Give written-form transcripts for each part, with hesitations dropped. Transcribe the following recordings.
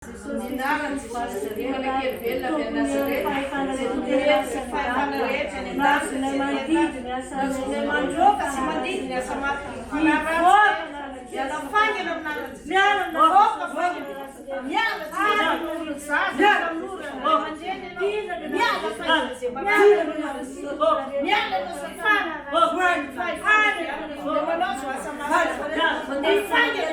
Ny anaran'i Jesosy Limana kely velona avy any Nazareta, izay tompon'ny sy fahefana rehetra any an-danitra sy ety an-tany, nozonay mandroaka sy mandidy ny asa maty ny fanahy ratsy rehetra, miala faingana amin'ny anaran'i Jesosy, mivoaka faingana, miala tsy mety ny zaza, tanora, ny ray aman-dreny ianao, miala faingana izay marary amin'ny anaran'i Jesosy, miala ianao satana, voan'ny fahefana, izay manao izao asa maty izao, mandeha faingana.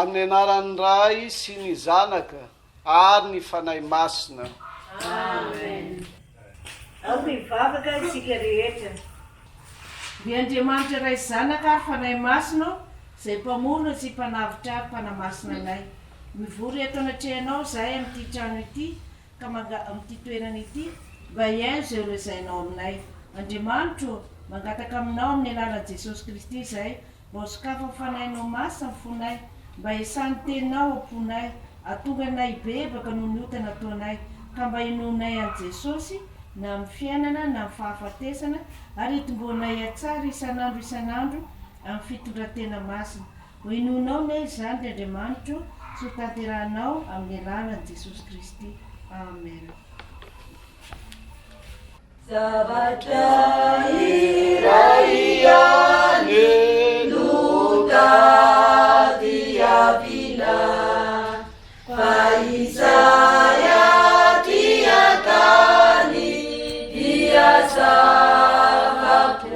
Amin'ny anaran'ny Ray sy ny Zanaka ary ny Fanahy Masina. Amen. Aoka hivavaka isika rehetra. Ry Andriamanitra Ray sy Zanaka ary Fanahy Masina ô, izay Mpamorona sy Mpanavotra ary Mpanamasina anay. Mivory eto anatrehanao izahay amin'ity trano ity ka manga amin'ity toerana ity mba hihaino izay holazainao aminay. Andriamanitro ô, mangataka aminao amin'ny alalan'i Jesosy Kristy izahay mba ho sokafan'ny Fanahinao Masina ny fonay, mba hiasan'ny Teninao ao am-ponay, hahatonga anay hibebaka noho ny ota nataonay, ka mba hinoanay an'i Jesosy. na amin'ny fiainana na amin'ny fahafatesana, ary hitomboanay hihatsara isan'andro isan'andro amin'ny fitondran-tena masina. Ho henoinao anie izany, ry Andriamanitro, sy ho tanterahinao amin'ny alalan'i Jesosy Kristy. Amen. Zavatra iray ihany no tadiavina, fa izay aty an-tany dia zava-poana.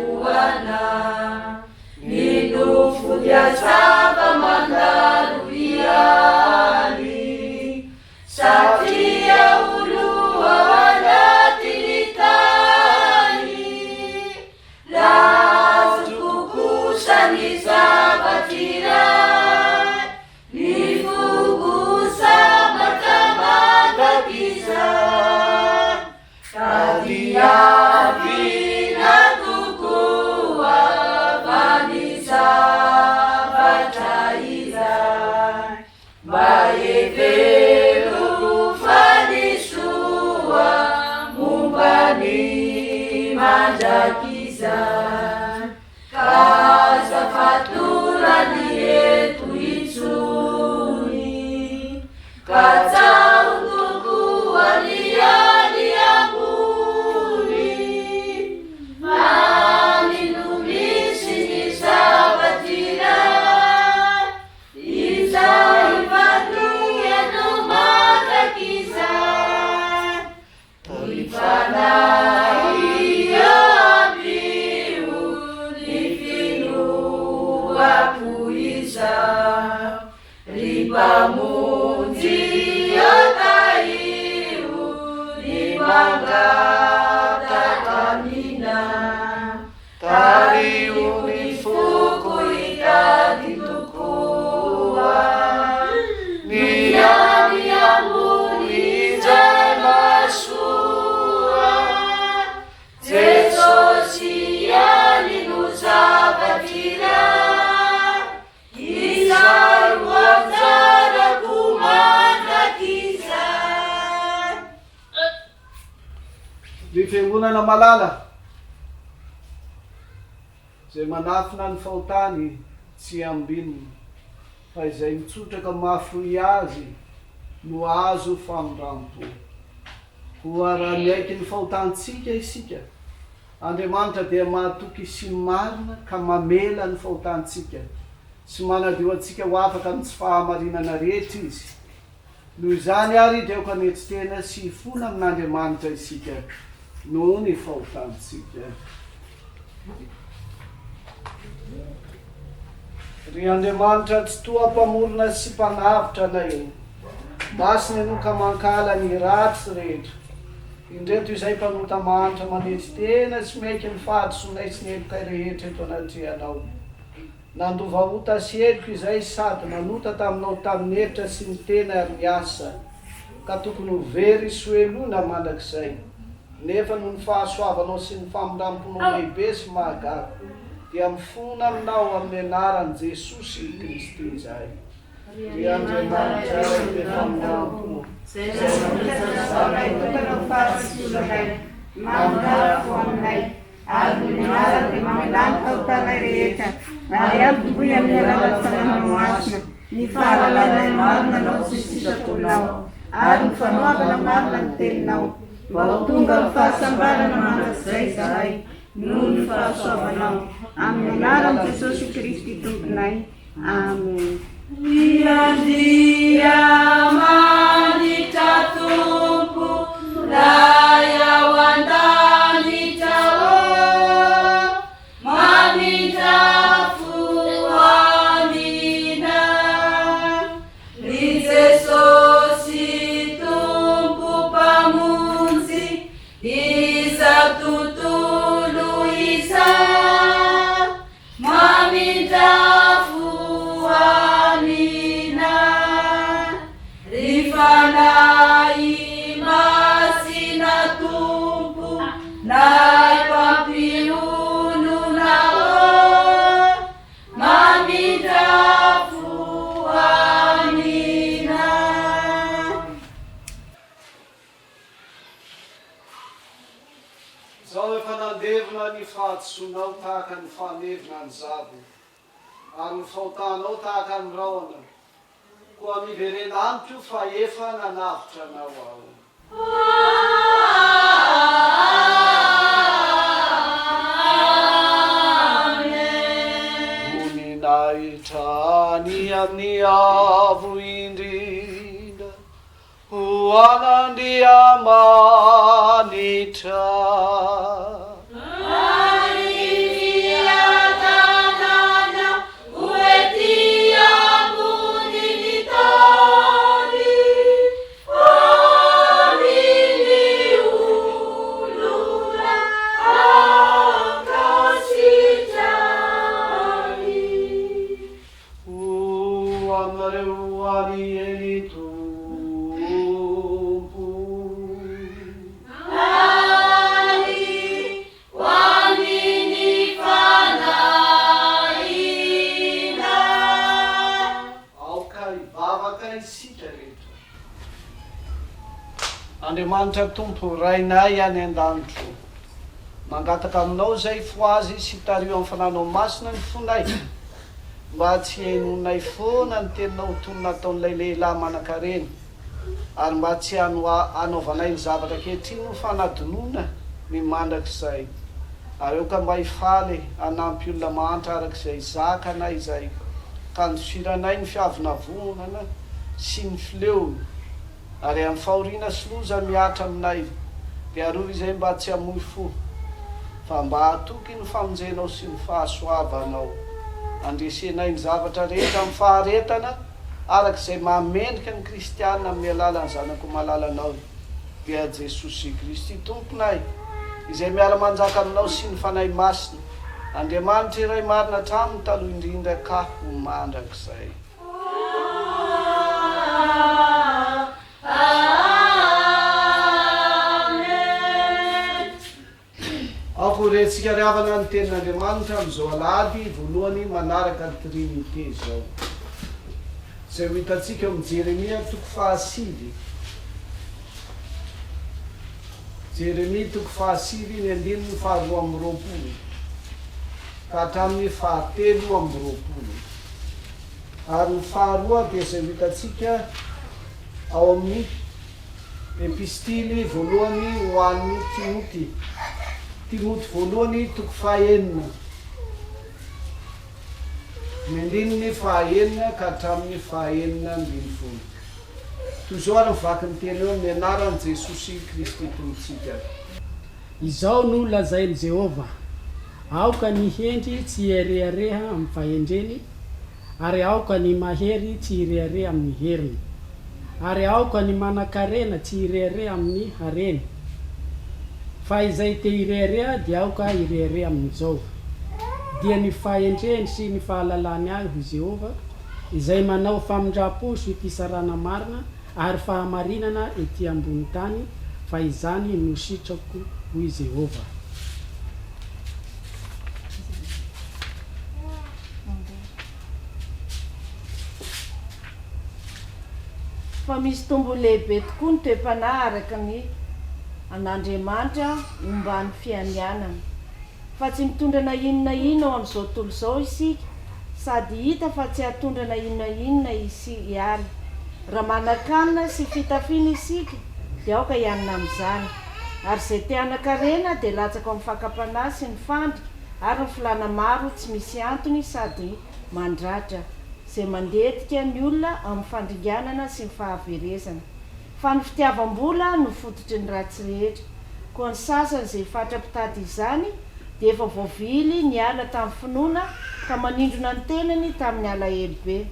Ny nofo dia zava-mandalo ihany. Satria olo ao anatin'ny tany, Lazoko kosa ny zava-tiray, Ny foko sambatra mandrakizay. Tadiavina tokoa va ny zavatra iray. Mba hevero fa ny soa momba ny mandrakizay, ka aza fatorany eto intsony, Katsaho tokoa ny any ambony, any no misy ny zava-tiray. Izay valianao mandrakizay, Ny fanahy ampio ny finoako izao, Ry Mpamonjy atahio ny mangataka aminao. Tariho ny foko hitady tokoa ny any ambony izay mahasoa. Jesosy ihany no zava-tiray, izay ho anjarako mandrakizay. Ry Fiangonana malala, izay manafina ny fahotany tsy ambinina, fa izay mitsotraka mahafoy azy no azo famindram-po. Koa raha miaiky ny fahotantsika isika, Andriamanitra dia mahatoky sy marina ka mamela ny fahotantsika sy manadio antsika ho afaka amin'ny tsy fahamarinana rehetra Izy. Noho izany àry dia aoka hanetry tena sy hifona amin'Andriamanitra isika noho ny fahotantsika. Ry Andriamanitra Tsitoha Mpamorona sy Mpanavotra anay ô, masina Ianao ka mankahala ny ratsy rehetra. Indreto izay mpanota mahantra manetry tena sy miaiky ny fahadisoanay sy ny helokay rehetra eto anatrehanao. Nandova ota sy heloka izay sady nanota taminao tamin'ny hevitra sy ny teny ary ny asa, ka tokony ho very sy ho heloina mandrakizay. Nefa noho ny fahasoavanao sy ny famindramponao lehibe sy mahagaga, dia mifona aminao amin'ny anaran'i Jesosy Kristy izahay. Ry Andriamanitra Ray be famindrampo, izay nanolotra ny Zanakao tokana ho fo aminay, Ary ny anarany dia mamelà ny fahotanay rehetra, ary ampitomboy amin'ny alalan'ny Fanahinao Masina ny fahalalanay marina Anao sy ny sitraponao, ary ny fanoavana marina ny Teninao, mba ho tonga amin'ny fahasambarana mandrakizay izahay, noho ny fahasoavanao. Amin'ny anaran'i Jesosy Kristy Tomponay. Amen. Ry Andriamanitra Tompo Ray ao an-danitra ô, mamindrà fo aminay. Ry Jesosy Tompo Mpamonjy izao tontolo izao, Mamindra fo aminay, ry Fanahy Masina Tompo nay Mpampionona ô, mamindra fo aminay. Izaho efa nandevona ny fahadisoanao tahaka ny fanevina ny zavona, ary ny fahotanao tahaka ny rahona, koa miverena amiko fa efa nanavotra anao Aho. Voninahitra any amin'ny Avo Indrindra. Ho an'Andriamanitra. Ary fiadanana ho ety ambonin'ny tany amin'ny olona ankasitrahany. Ho aminareo anie ny Tompo. Ary ho amin'ny fanahinao. Aoka hivavaka isika rehetra. Andriamanitra Tompo, Rainay any an-danitro, mangataka Aminao izay fohazy sy tariho amin'ny Fananao Masina ny fonay, mba tsy hihainoanay foana ny Teninao ho toy ny nataon'ilay lehilahy manankarena, ary mba tsy hanaovanay ny zavatra ankehitriny ho fanadinoana ny mandrakizay. Ary aoka mba hifaly hanampy olona mahantra araka izay zakanay izahay, ka handosiranay ny fiavonavonana sy ny fileony, ary amin'ny fahoriana sy loza mihatra aminay, dia arovy izahay mba tsy hamoy fo, fa mba hahatoky ny famonjenao sy ny fahasoavanao. Andresenay ny zavatra rehetra amin'ny faharetana, araka izay maha-mendrika ny kristiana amin'ny alalan'ny Zanako malalanao, dia Jesosy Kristy Tomponay, izay miara-manjaka aminao sy ny Fanahy Masina, Andriamanitra iray marina hatramin'ny taloha indrindra ka ho mandrakizay. Amen. Aoka ho rentsika ry havana ny tenin'Andriamanitra amin'izao alahady voalohany manaraka ny Trinite izao. Izay ho hitantsika ao amin'ny Jeremia toko fahasivy. Jeremia toko fahasivy ny andininy faharoa amby roapolo ka hatramin'ny fahatelo amby roapolo. Ary ny faharoa dia izay ho hitantsika ao amin'ny Epistily voalohany ho an'i Timoty. Timoty voalohany toko fahenina. Ny andininy fahaenina ka hatramin'ny fahaenina ambin'ny folo. Toy izao ary ny vaky ny teny eo amin'ny anaran'i Jesosy Kristy Tompontsika. Izao no lazain'i Jehovah, Aoka ny hendry tsy hirehareha amin'ny fahendreny, ary aoka ny mahery tsy hirehareha amin'ny heriny, ary aoka ny manankarena tsy hirehareha amin'ny hareny, fa izay te hirehareha dia aoka hirehareha amin'izao, dia ny fahendreny sy ny fahalalany ahy, hoy Jehovah, izay manao famindram-po sy fisarana marina ary fahamarinana etỳ ambony tany, fa izany no sitrako, hoy Jehovah. Fa misy tombony lehibe tokoa ny toe-panahy araka ny an'Andriamanitra omban'ny fianianana. Fa tsy mitondra na inona na inona ao amin'izao tontolo izao isika, sady hita fa tsy hahatondra na inona na inona isi ihany. Raha manan-kanina sy fitafiana isika, dia aoka hianina amin'izany. Ary izay te hanan-karena dia latsaka ao amin'ny fakam-panahy sy ny fandrika ary ny filàna maro tsy misy antony sady mandratra, izay mandentika ny olona amin'ny fandringanana sy ny fahaverezana. Fa ny fitiavam-bola no fototry ny ratsy rehetra. Koa ny sasany izay fatra-pitady izany dia efa voavily niala tamin'ny finoana ka manindrona ny tenany tamin'ny alahelo be.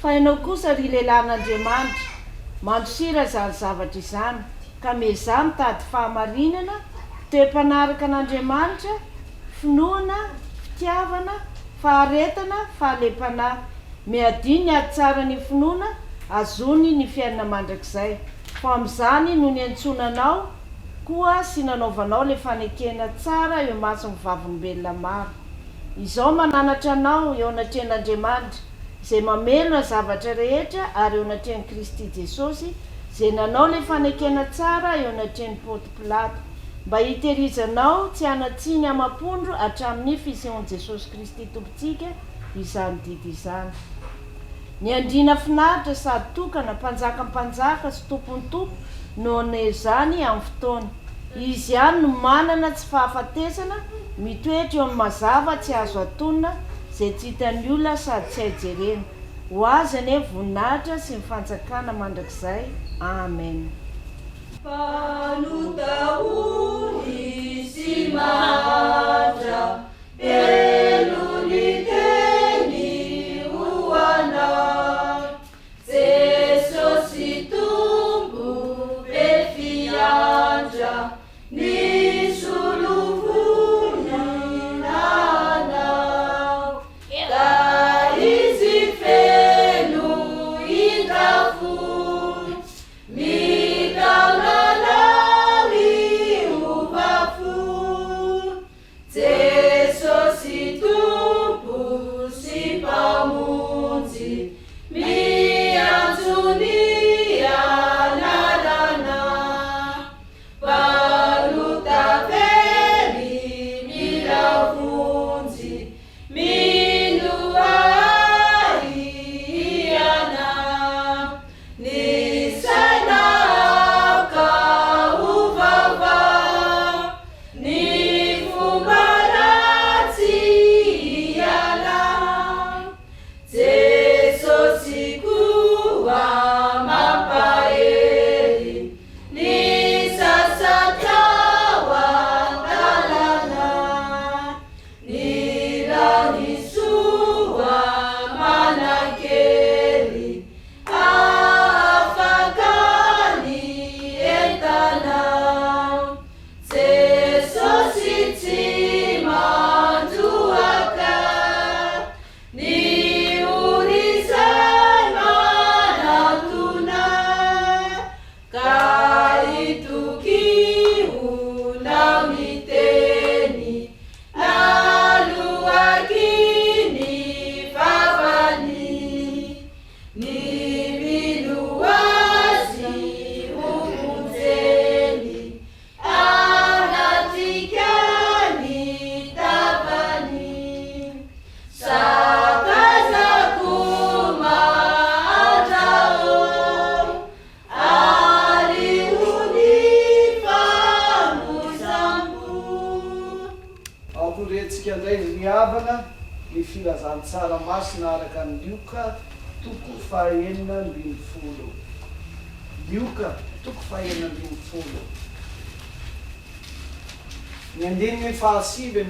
Fa ianao kosa, ry lehilahin'Andriamanitra, mandosira izany zavatra izany, ka miezaha mitady fahamarinana, toe-panaraka an'Andriamanitra, finoana, fitiavana, faharetana, fahalempanahy. Miadia ny ady tsara ny finoana, azony ny fiainana mandrakizay. Fa amin'izany no niantsoana anao koa sy nanaovanao le fanekena tsara eo imason'ny vavolombelona maro. Izao mananatra anao eo anatrehan'Andriamanitra, izay mamelona ny zavatra rehetra ary eo anatrehan'i Kristy Jesosy, izay nanao le fanekena tsara eo anatrehan'i Ponto Pilato. mba hitehirizanao tsy hanan-tsiny amam-pondro hatramin'ny fisehoan'i Jesosy Kristy Tompontsika izany didy izany. Ny Andriana finaritra sady tokana, Mpanjakan'ny mpanjaka sy Tompon'ny tompo no haneho izany amin'ny fotoany. Izy ihany no manana tsy fahafatesana, mitoetra eo amin'ny mazava tsy azo hatonina, izay tsy hitan'ny olona sady tsy hay jerena. Ho Azy anie voninahitra sy ny fanjakana mandrakizay. Amen. Mpanota ory sy mahantra, heno ny teny ho anao. Jesosy Tompo be fiandra, nisolo voina anao. Ka izy feno indrafo. Mitaona anao hiova fo. Jesosy Tompo sy Mpamonjy, miantso ny anarana. Mpanota very mila vonjy, minoa ahy ianao. Ny saina aoka ho vaovao, ny fomba ratsy hiala. Jesosy koa mampahery ny sasatra ao an-dalana. Ny rany soa manan-kery Afaka ny entana. Jesosy tsy mandroaka ny ory izay manatona ka itokiona miteny naloaky ny vavany. Ny mino Azy ho vonjeny, hanatrika ny tavany. Sakaizako mahantra ô, ary ho ny famoizam-po. Aoka ho rentsika indray ry havana ny filazantsara masina araka an'i Lioka toko faha-16. Lioka toko faha-16. Ny andininy faha-19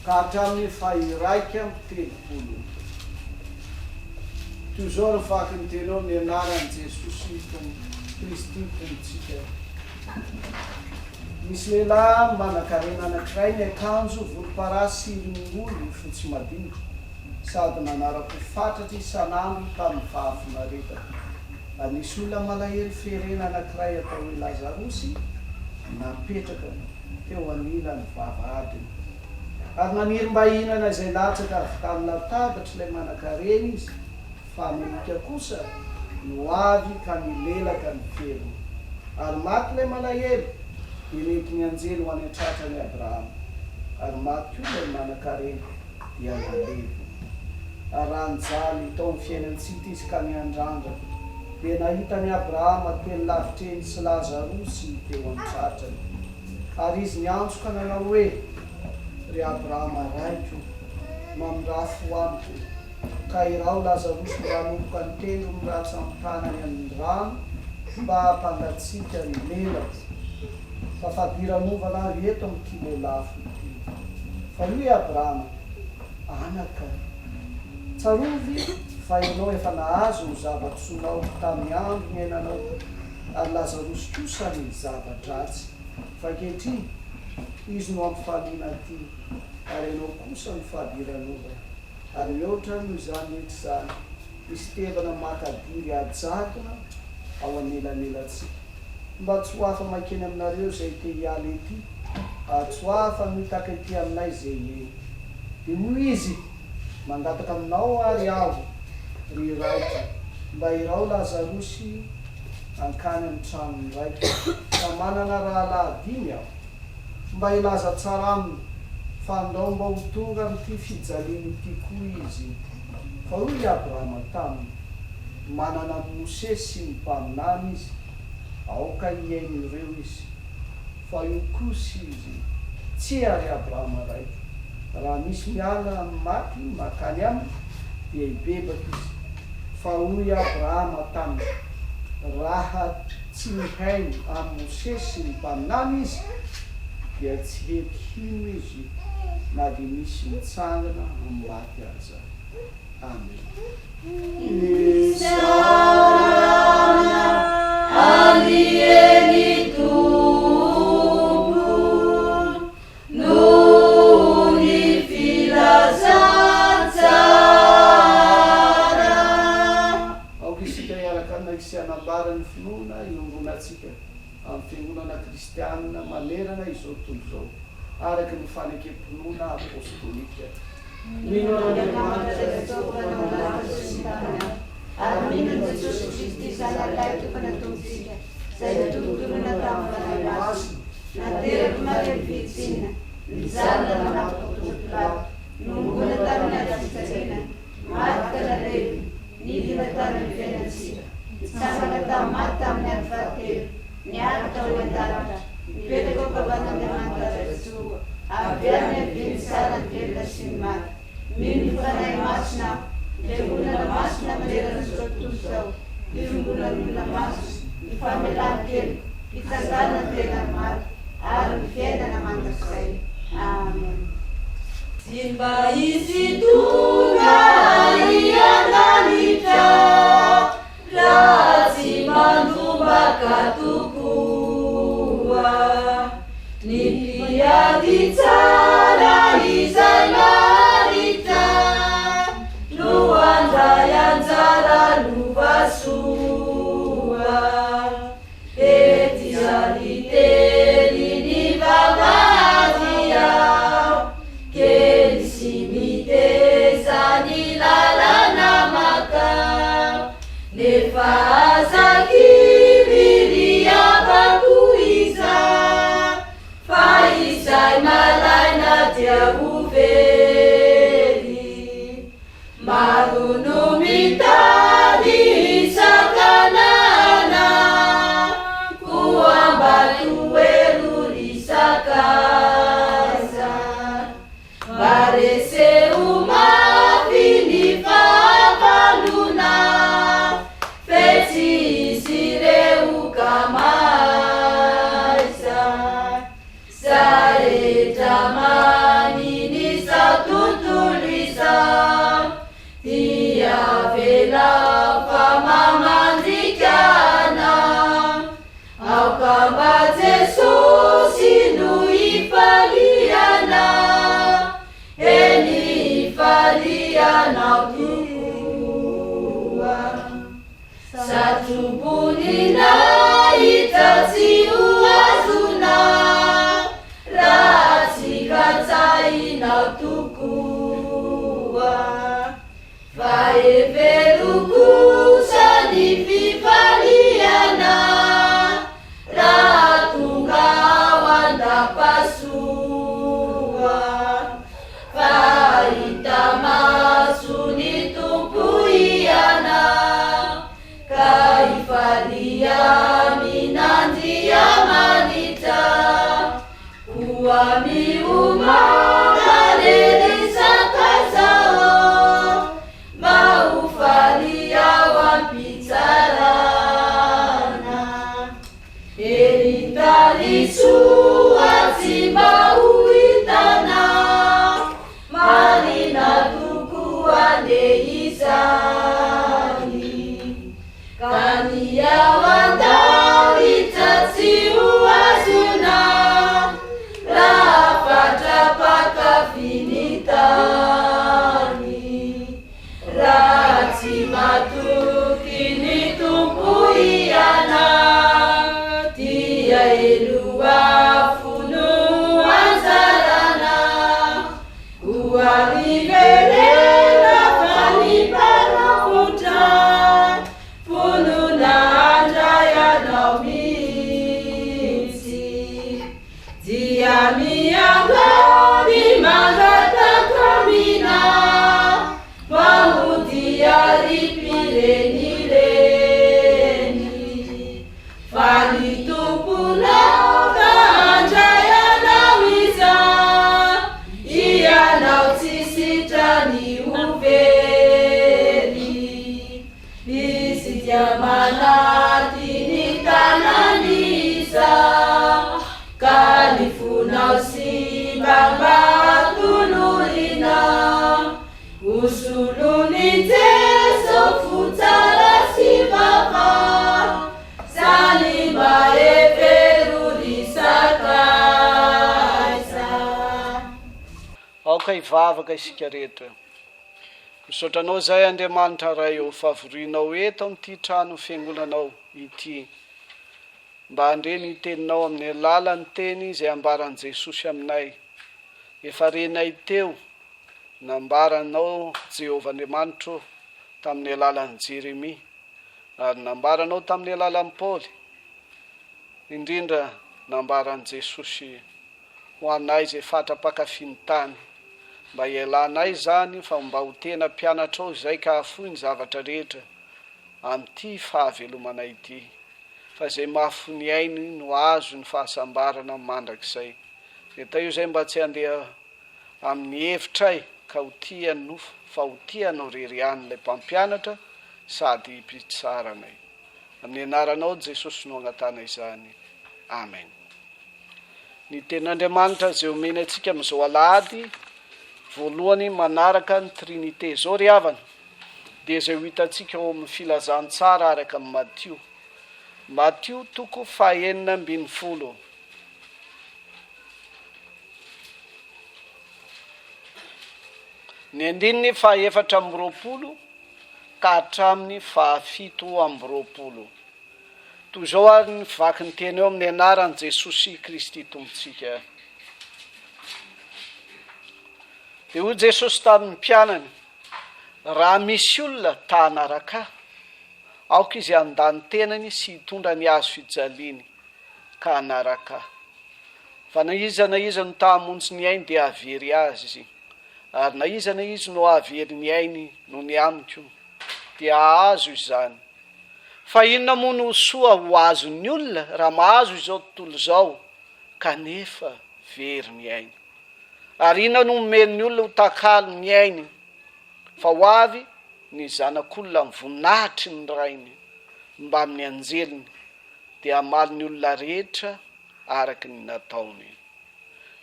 ka hatramin'ny faha-31. Toy izao no faky ny teny ao amin'ny anaran'i Jesosy Kristy Tompontsika. Nisy lehilahy manankarena anankiray niakanjo volomparasy sy rongony fotsy madio, sady nanara-po fatratra isan'andro tamin'ny fahafinaretana. Ary nisy olona malahelo ferena anankiray atao hoe Lazarosy napetraka teo anilan'ny vavahadiny. Ary naniry mba hihinana izay latsaka avy tamin'ny latabatr'ilay manankarena izy, Fa ny alika kosa no avy ka nilelaka ny feriny. Ary maty ilay malahelo, dia nentin'ny anjely ho any an-tratran'i Abrahama. Ary maty koa ilay manan-karena, dia nalevina. Ary raha nijaly tao amin'ny fiainan-tsita izy ka niandrandra, dia nahita an'i Abrahama teny lavitra eny sy Lazarosy teo an-tratrany. Ary izy niantso ka nanao hoe, Ry Abrahama raiko, mamindrà fo amiko, Ka iraho Lazarosy mba hanomboka ny tendrony ratsan-tanany amin'ny rano mba hampangatsiaka ny lelako, fa fadiranovana aho eto amin'ity lelafo ity. Fa hoy i Abrahama, Anaka, tsarovy fa ianao efa nahazo ny zava-tsoanao tamin'ny andro niainanao, ary Lazarosy kosa ny zava-dratsy. Fa ankehitriny, izy no ampifaliana aty, ary ianao kosa no fadiranovana. Ary mihoatra noho izany rehetra izany, misy tevana makadiry ajadona ao anelanelantsika, mba tsy ho afa-mankeny aminareo izay te hiala ety, ary tsy ho afa-mitaka ety aminay izay eny. Dia hoy izy, Mangataka aminao àry aho, ry raiko, mba iraho Lazarosy. Hankany amin'ny tranon'ny raiko, fa manana rahalahy dimy aho. Mba hilaza tsara aminy, fandrao mba ho tonga amin'ity fijaliana ity koa izy. Fa hoy i Abrahama taminy, Manana an'i Mosesy sy ny mpaminany izy, aoka hihaino ireo izy. Fa eo kosa izy, Tsia, ry Abrahama raiko, raha misy miala amin'ny maty mankany aminy, dia hibebaka izy. Fa hoy Abrahama taminy, Raha tsy mihaino an'i Mosesy sy ny mpaminany izy, dia tsy hety hino izy na dia misy mitsangana amin'ny maty aza. Amena. Isaorana anie ny Tompo noho ny filazantsara. Aoka isika hiaraka hanaiky sy hanambara ny finoana iombonantsika amin'ny Fiangonana kristianina manerana izao tontolo izao, araka ny fanekem-pinoana apostolika. Mino an'Andriamanitra Ray Tsitoha Mpanao lanitra sy ny tany aho, ary mino an'i Jesosy Kristy Zanany Tokana Tompontsika, izay notorontorina tamin'ny Fanahy Masina, nateraky Maria Virjina, nijaly nanamafy Pontsio Pilato, nohomboana tamin'ny hazofijaliana, maty ka nalevina, nidina tany amin'ny fiainan-tsika, nitsangana tamin'ny maty tamin'ny andro fahatelo, niakatra ho any an-danitra, mipetraka eo ankavanan'Andriamanitra Ray Tsitoha, avy any havia mitsara ny velona sy ny maty. Mino ny Fanahy Masina aho, ny Fiangonana masina manerana izao tontolo izao, fiombonan'olona masina, ny famelan-keloka, fitsanganan'ny tenan'ny maty, ary ny fiainana mandrakizay. Amen. Tsy mba hisy tonga any an-danitra Raha tsy mandrombaka tokoa ny mpiady tsara izay maharitra no handray anjara lova soa. Ety alitely ny vavahady aho, kely sy miteza ny lalana maka, nefa aza kivy ry havako iza, fa izay malaina dia ho very. Maro no mitady hisakanana, koa mba tohero ry sakaiza. Mba reseo mafy ny fahavalona, fe tsy hisy ireo ka mahaiza. Zarehetra manin'izao tontolo izao dia avelao fa mamandrikana. Aoka mba Jesosy no hifaliana, eny hifalianao tokoa. Satroboninahitra tsy ho azona raha tsy katsahinao tokoa. Fa hevero kosa ny fifaliana raha tonga ao an-dapasoa. Fa hahita maso ny Tompo hianao, ka hifalia amin'Andriamanitra. Koa miomàna re ry sakaiza ô, mba ho faly ao am-pitsarana. Eritarisoa tsy mba ho hitana, marina tokoa anie izany. Ka ny ao an-danitra tsy ho azona, raha fatra-pakafy ny tany. Raha tsy matoky ny Tompo hianao, dia heloha. Dia miangavy mangataka amina Mamodia ry mpirenireny Fa ny Tomponao ka handray anao iza Ianao tsy sitrany ho very Izy dia manaty ny tanan'iza Ka ny fonao simba mba tolorina Ho solon'i Jeso fo tsara sy vava Zany mba hevero ry sakaiza. Aoka hivavaka isika rehetra. Misaotra Anao izahay Andriamanitra Ray ô fa vorinao eto amin'ity trano fiangonanao ity. Mba handre ny teninao amin'ny alalan'ny teny izay ambaran'i Jesosy aminay. Efa renay teo, nambaranao Jehovah Andriamanitro tamin'ny alalan'i Jeremia, ary nambaranao tamin'ny alalan'i Paoly, indrindra nambaran'i Jesosy ho anay izay fatra-pankafy ny tany, mba hialanay izany fa mba ho tena mpianatrao izay ka hahafoy ny zavatra rehetra amin'ity fahavelomanay ity. fa izay mahafoy ny ainy no hahazo ny fahasambarana mandrakizay. Dia tahio izay mba tsy handeha amin'ny hevitray ka ho tia ny nofo fa ho tia Anao irery ihany ilay Mpampianatra sady Mpitsara anay. Amin'ny anaranao Jesosy no angatahana izany. Amen. Ny tenin'Andriamanitra izay omeny antsika amin'izao alahady voalohany manaraka ny Trinite izao ry havana dia izay ho hitantsika ao amin'ny filazantsara araka an'i Matio. Matio toko fahenina 16. Ny andininy fahaefatra amby 20 ka hatramin'ny fahafito amby 20. Toy izao ary ny fivaky ny teny eo amin'ny anaran'i Jesosy Kristy Tompontsika. Dia hoy Jesosy tamin'ny mpianany, Raha misy olona ta hanaraka Ahy, aoka izy handà ny tenany sy hitondra ny hazo fijaliany ka hanaraka Ahy. Fa na iza na iza no ta hamonjy ny ainy dia hahavery azy izy, ary na iza na iza no hahavery ny ainy noho ny amiko dia hahazo izany. Fa inona moa no soa ho azon'ny olona raha mahazo izao tontolo izao kanefa very ny ainy? Ary inona no omen'ny olona ho takalo ny ainy? Fa ho avy ny Zanak'olona amin'ny voninahitry ny Rainy mbamin'ny anjeliny, dia hamaly ny olona rehetra araka ny nataony.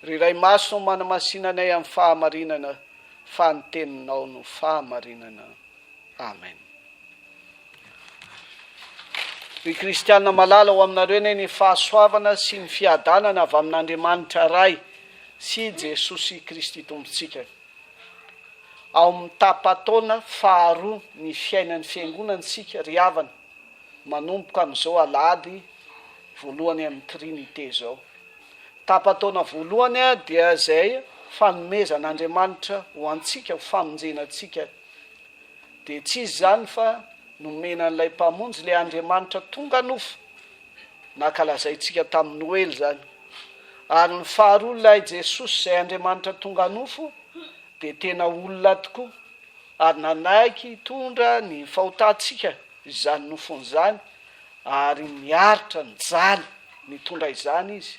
Ry Ray Masina ô manamasina anay amin'ny fahamarinana, fa ny teninao no fahamarinana. Amen. Ry kristiana malala, ho aminareo anie ny fahasoavana sy ny fiadanana avy amin'Andriamanitra Ray sy Jesosy Kristy Tompontsika. Ao amin'ny tapa-taona faharoa ny fiainan'ny Fiangonana isika ry havana, manomboka amin'izao alahady voalohany amin'ny Trinite izao. Tapa-taona voalohany dia izay fanomezan'Andriamanitra ho antsika, ho famonjena antsika. Dia tsy iza izany fa nomena an'ilay Mpamonjy, ilay Andriamanitra tonga nofo, nankalazaintsika tamin'ny Noely izany. Ary ny faharoa ilay Jesosy izay Andriamanitra tonga nofo dia tena olona tokoa ary nanaiky hitondra ny fahotantsika izany nofony izany ary niaritra nijaly nitondra izany izy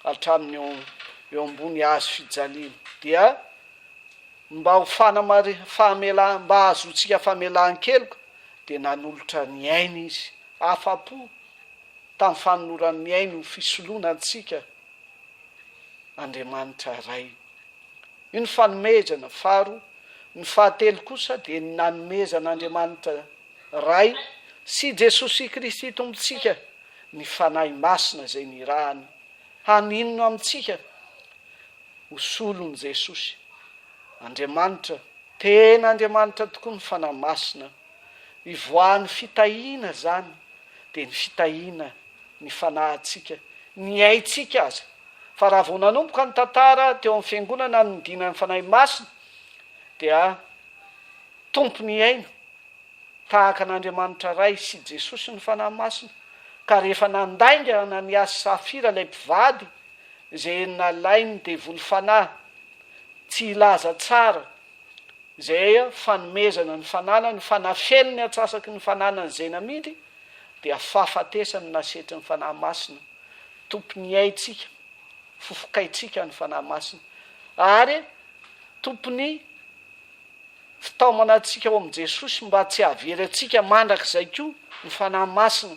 hatramin'ny eo ambony hazo fijaliana. Dia Mba ho fanamari, famela, mba hahazoantsika famelan-keloka, dia nanolotra ny ainy Izy. Afa-po tamin'ny fanolorany ny ainy ho fisoloana antsika Andriamanitra Ray. Io ny fanomezana faharoa. Ny fahatelo kosa dia ny nanomezan'Andriamanitra Ray sy Jesosy Kristy Tompontsika ny Fanahy Masina izay nirahany haninona amintsika ho solon'i Jesosy. Andriamanitra, tena Andriamanitra tokoa ny Fanahy Masina. Ivoahan'ny fitahiana izany, dia ny fitahiana ny fanahintsika, ny aintsika aza. Fa raha vao nanomboka ny tantara teo amin'ny Fiangonana ny nidinan'ny Fanahy Masina, dia Tompon'ny aina, tahaka an'Andriamanitra Ray sy Jesosy ny Fanahy Masina, ka rehefa nandainga Ananiasy sy Safira ilay mpivady, Izay nalain'ny devoly fanahy tsy hilaza tsara izay fanomezana ny fananany fa nafeniny antsasaky ny fananany izay namidy dia fahafatesana nasetrin'ny Fanahy Masina tompon'ny aintsika, fofokaintsika ny Fanahy Masina ary tompon'ny fitaomana antsika ao amin'i Jesosy mba tsy hahavery antsika mandrakizay koa ny Fanahy Masina.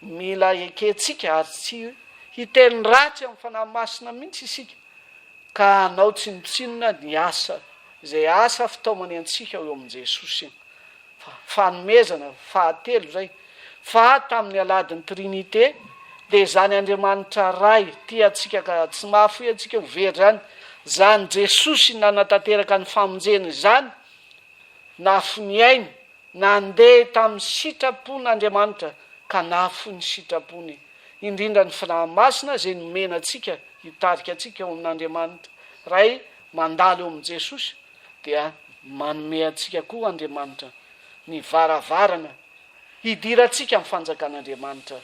Mila ekentsika ary tsy hiteny ratsy amin'ny Fanahy Masina mihitsy isika ka hanao tsinontsinona ny asa izay asa fitaomany antsika eo amin'i Jesosy. Fa fanomezana fahatelo izay, fa tamin'ny alahadin'ny Trinite dia izany Andriamanitra Ray tia antsika ka tsy mahafoy antsika ho very izany, izany Jesosy nanatanteraka ny famonjena izany, nahafoy ny ainy, nandeha tamin'ny sitrapon'Andriamanitra ka nahafoy ny sitrapony, indrindra ny Fanahy Masina izay nomena antsika hitarika antsika ao amin'Andriamanitra Ray mandalo eo amin'i Jesosy. dia manome antsika koa Andriamanitra ny varavarana hidirantsika amin'ny fanjakan'Andriamanitra,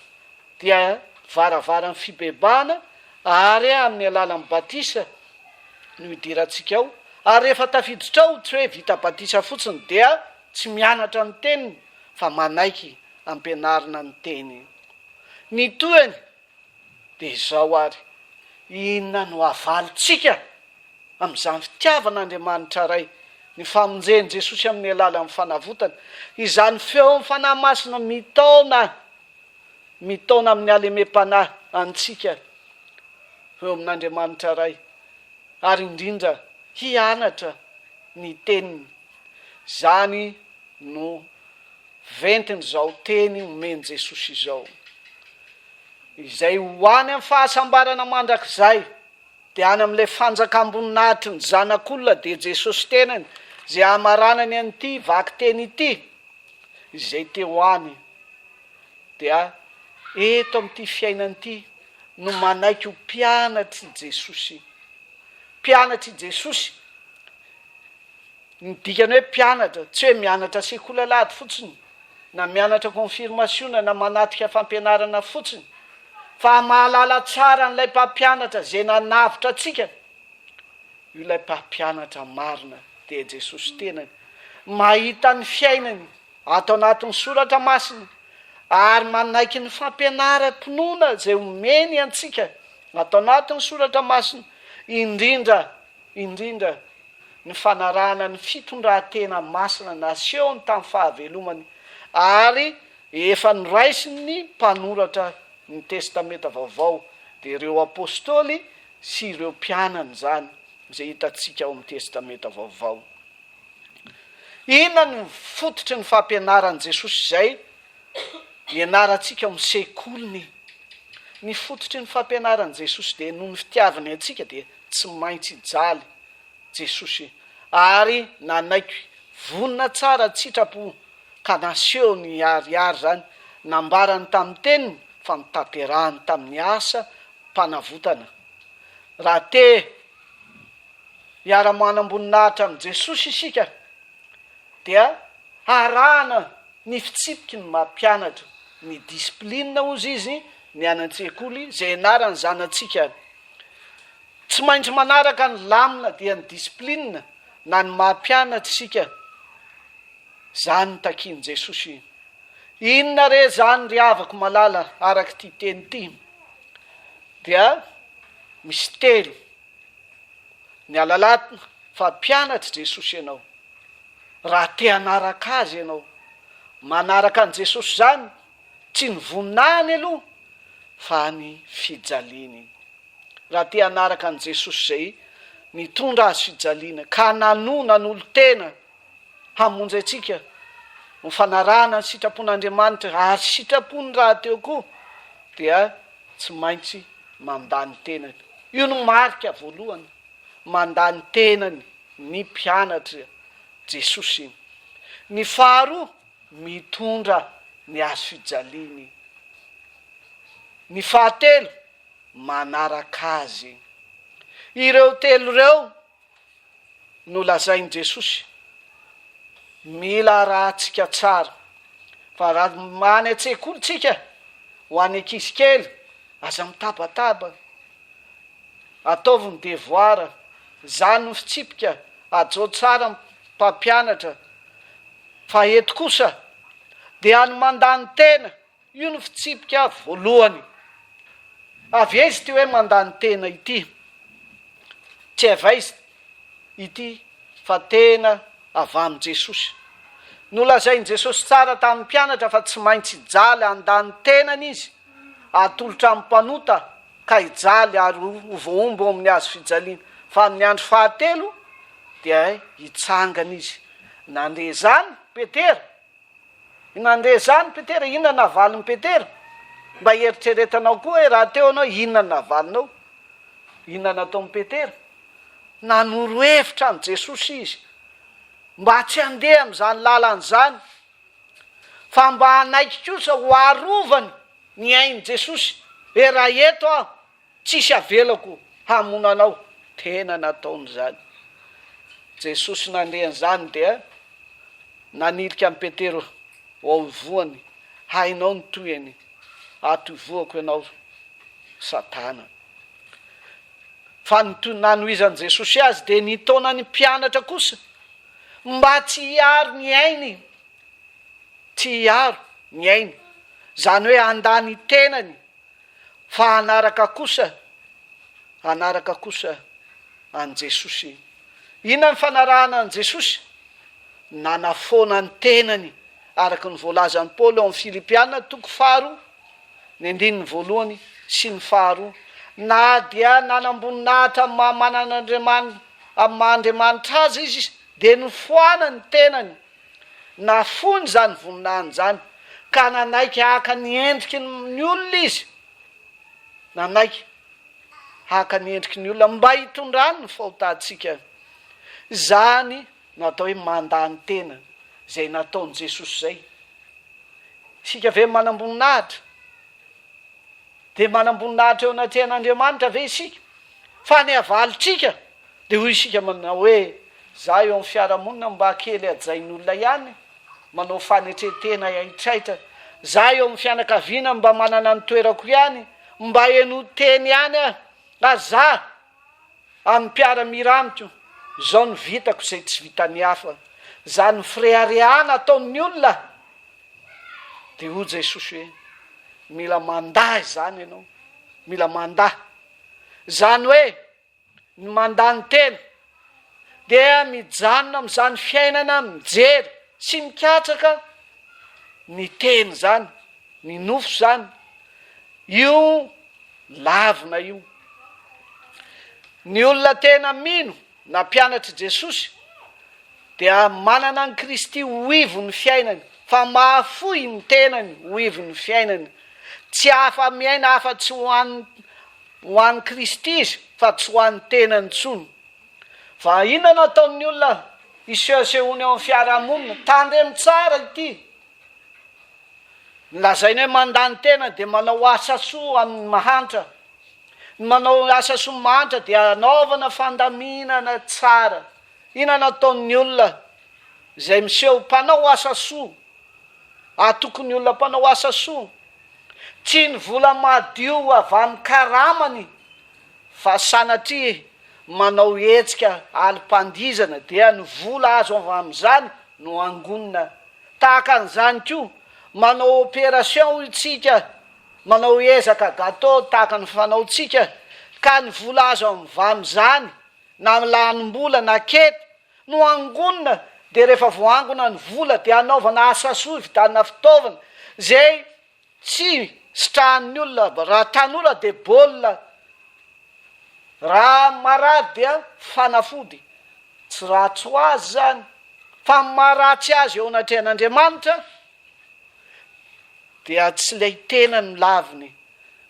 dia varavaran'ny fibebahana ary amin'ny alalan'ny batisa no hidirantsika ao, ary rehefa tafiditra ao tsy hoe vita batisa fotsiny dia tsy mianatra ny teniny fa manaiky ampianarina ny teny. Ny tohiny dia izao ary, inona no havalintsika amin'izany fitiavan'Andriamanitra Ray, ny famonjen'i Jesosy amin'ny alalan'ny fanavotana, izany feon'ny Fanahy Masina mitaona, mitaona amin'ny halemem-panahy antsika ho eo amin'Andriamanitra Ray, ary indrindra hianatra ny Teniny. Izany no ventin'izao teny omen'i Jesosy izao. Izay ho any amin'ny fahasambarana mandrakizay. Dia any amin'ilay fanjakam-boninahitry ny Zanak'olona, dia Jesosy tenany, izay hamaranany an'ity vakiteny ity, izay te ho any, dia eto amin'ity fiainana ity no manaiky ho mpianatr'i Jesosy. Mpianatr'i Jesosy. Ny dikany hoe mpianatra, tsy hoe mianatra sekoly alahady fotsiny, na mianatra konfirmasiona na manatrika fampianarana fotsiny, fa mahalala tsara an'ilay mpampianatra izay nanavotra antsika. Io ilay mpampianatra marina, dia Jesosy tenany. Mahita ny fiainany ato anatin'ny Soratra Masina, ary manaiky ny fampianaram-pinoana izay omeny antsika ato anatin'ny Soratra Masina, indrindra indrindra ny fanarahana ny fitondran-tena masina nasehony tamin'ny fahavelomany ary efa noraisin'ny mpanoratra ny Testamenta Vaovao, dia ireo Apostoly sy ireo mpianany izany, izay hitantsika ao amin'ny Testamenta Vaovao. Inona no fototry ny fampianaran'i Jesosy izay nianarantsika ao amin'ny sekoliny? Ny fototry ny fampianaran'i Jesosy dia noho ny fitiavany antsika dia tsy maintsy hijaly Jesosy ary nanaiky vonona tsara an-tsitrapo ka nasehony hiharihary izany, nambarany tamin'ny teniny fa notanterahiny tamin'ny asa mpanavotana. Raha te hiara-manam-boninahitra amin'i Jesosy isika dia harahana ny fitsipiky ny maha mpianatra, ny discipline hozy izy ny any an-tsekoly izay ianaran'ny zanatsika. Tsy maintsy manaraka ny lamina dia ny discipline na ny maha mpianatra isika, zany no takian'i Jesosy. Inona re zany ry havako malala araka ity teny ity? Dia misy telo. Ny alalana fa mpianatr'i Jesosy ianao. Raha te hanaraka Azy ianao. Manaraka an'i Jesosy izany, tsy ny voninahiny aloha fa ny fijaliany. Raha te hanaraka an'i Jesosy izay nitondra Azy fijaliana ka nanoa nanolo-tena hamonjy antsika ho fanarahana ny sitrapon'Andriamanitra ary sitrapony rahateo koa dia tsy maintsy mandà ny tenany. Io no marika voalohany, mandà ny tenany ny mpianatr'i Jesosy. Ny faharoa, mitondra ny hazo fijaliany. Ny fahatelo, manaraka Azy. Ireo telo ireo no lazain'i Jesosy. Mila arahantsika tsara fa raha any an-tsekoly tsika, ho an'ny ankizy kely, aza mitabataba. Ataovy ny devoara. Izany no fitsipika, hajao tsara ny mpampianatra. Fa eto kosa dia ny mandany tena, io no fitsipika voalohany. Avy aiza ity hoe mandany tena ity? Tsy avy aiza ity fa tena avy amin'i Jesosy. Nolazain'i Jesosy tsara tamin'ny mpianatra fa tsy maintsy hijaly handany tenany izy, hatolotra amin'ny mpanota ka hijaly ary ho voahombo ao amin'ny hazo fijaliana, fa amin'ny andro fahatelo dia hitsangana izy. Nandre izany Petera. Nandre izany Petera, inona navalin'i Petera? Mba eritreretanao koa hoe raha teo ianao, inona navalinao? Inona nataon'i Petera? Nanoro hevitra an'i Jesosy izy mba tsy handeha amin'izany lalana izany, fa mba hanaiky kosa ho arovany ny ain'i Jesosy, hoe raha eto aho, tsisy avelako hamono anao. Tena nataony izany. Jesosy nandre an'izany dia nanilika an'i Petera ho ao ivohany, hainao ny tohiny, ato ivohako ianao Satana. Fa ny toy nanohizan'i Jesosy azy dia nitaona ny mpianatra kosa mba tsy hiaro ny ainy Tsy hiaro ny ainy, izany hoe handà ny tenany, fa hanaraka kosa, hanaraka kosa an'i Jesosy. Inona ny fanarahana an'i Jesosy? Nanafoana ny tenany, araka ny voalazan'i Paoly ao amin'ny Filipiana toko faharoa, ny andininy voalohany sy ny faharoa. Na dia nanam-boninahitra amin'ny maha manan'Andriamanitra, amin'ny maha Andriamanitra azy izy, dia nofoanany ny tenany Nafoiny izany voninahiny izany, ka nanaiky haka ny endriky ny olona izy, nanaiky haka ny endriky ny olona mba hitondrany ny fahotantsika. Izany no atao hoe mandà ny tena, izay nataon'i Jesosy izay. Isika ve manam-boninahitra? Dia manam-boninahitra eo anatrehan'Andriamanitra ve isika? Fa ny havalintsika dia hoy isika manao hoe, Za eo amin'ny fiarahamonina mba kely hajain'olona ihany, manao fanetren-tena haitraitra. Za eo amin'ny fianakaviana mba manana ny toerako ihany, mba henoy teny ihany aho. Ary za amin'ny mpiara-mira amiko, izao no vitako izay tsy vitan'ny hafa. Izany fireharehana ataon'ny olona Dia hoy Jesosy hoe, Mila mandà izany ianao, mila mandà. Izany hoe, ny mandà ny tena dia mijanona amin'izany fiainana mijery sy mikatsaka ny tena izany, ny nofo izany. Io lavina io. Ny olona tena mino na mpianatr'i Jesosy dia manana an'i Kristy ho ivon'ny fiainany, fa mahafoy ny tenany ho ivon'ny fiainany. Tsy afa-miaina afa-tsy ho an'ny ho an'i Kristy izy fa tsy ho an'ny tenany intsony. Fa inona no ataon'ny olona isehosehoany eo amin'ny fiarahamonina? Tandremo tsara ity. Ny lazainy hoe mandany tena dia manao asa soa amin'ny mahantra. Ny manao asa soa amin'ny mahantra dia anaovana fandaminana tsara. Inona no ataon'ny olona izay miseho mpanao asa soa? Atoky ny olona mpanao asa soa. Tsy ny vola madio avy amin'ny karamany fa sanatria manao hetsika alim-pandihizana dia ny vola azo avy amin'izany no angonina Tahaka an'izany koa, manao opération hoy tsika, manao ezaka gâteau tahaka ny fanaontsika, ka ny vola azo avy amin'izany, na lanim-bola na kety, no angonina, dia rehefa voaangona ny vola dia anaovana asa soa hividianana fitaovana, izay tsy sitrahan'ny olona, raha tanora dia baolina, raha marary dia fanafody, Tsy ratsy ho azy izany, fa ny maha ratsy azy eo anatrehan'Andriamanitra dia tsy ilay tena no laviny,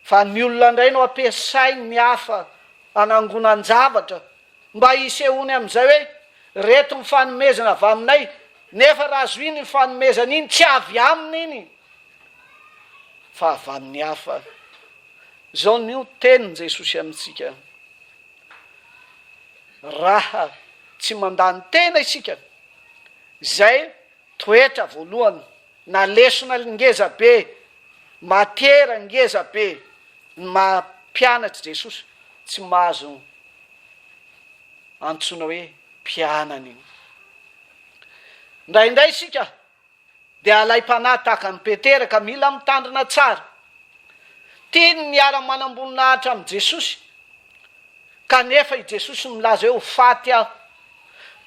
fa ny olona indray no ampiasainy ny hafa hanangonan-javatra mba hisehoany amin'izay hoe reto ny fanomezana avy aminay, nefa raha azo iny fanomezana iny tsy avy aminy iny fa avy amin'ny hafa. Izao no tenin'i Jesosy amintsika. Raha tsy mandany tena isika, izay toetra voalohany na lesona ngeza be, matiera ngeza be ny maha mpianatr'i Jesosy. tsy mahazo antsoina hoe mpianany io. Indraindray isika dia alaim-panahy tahaka an'i Petera ka mila mitandrina tsara. Tiany ny hiara-manam-boninahitra amin'i Jesosy, kanefa i Jesosy milaza hoe ho faty aho.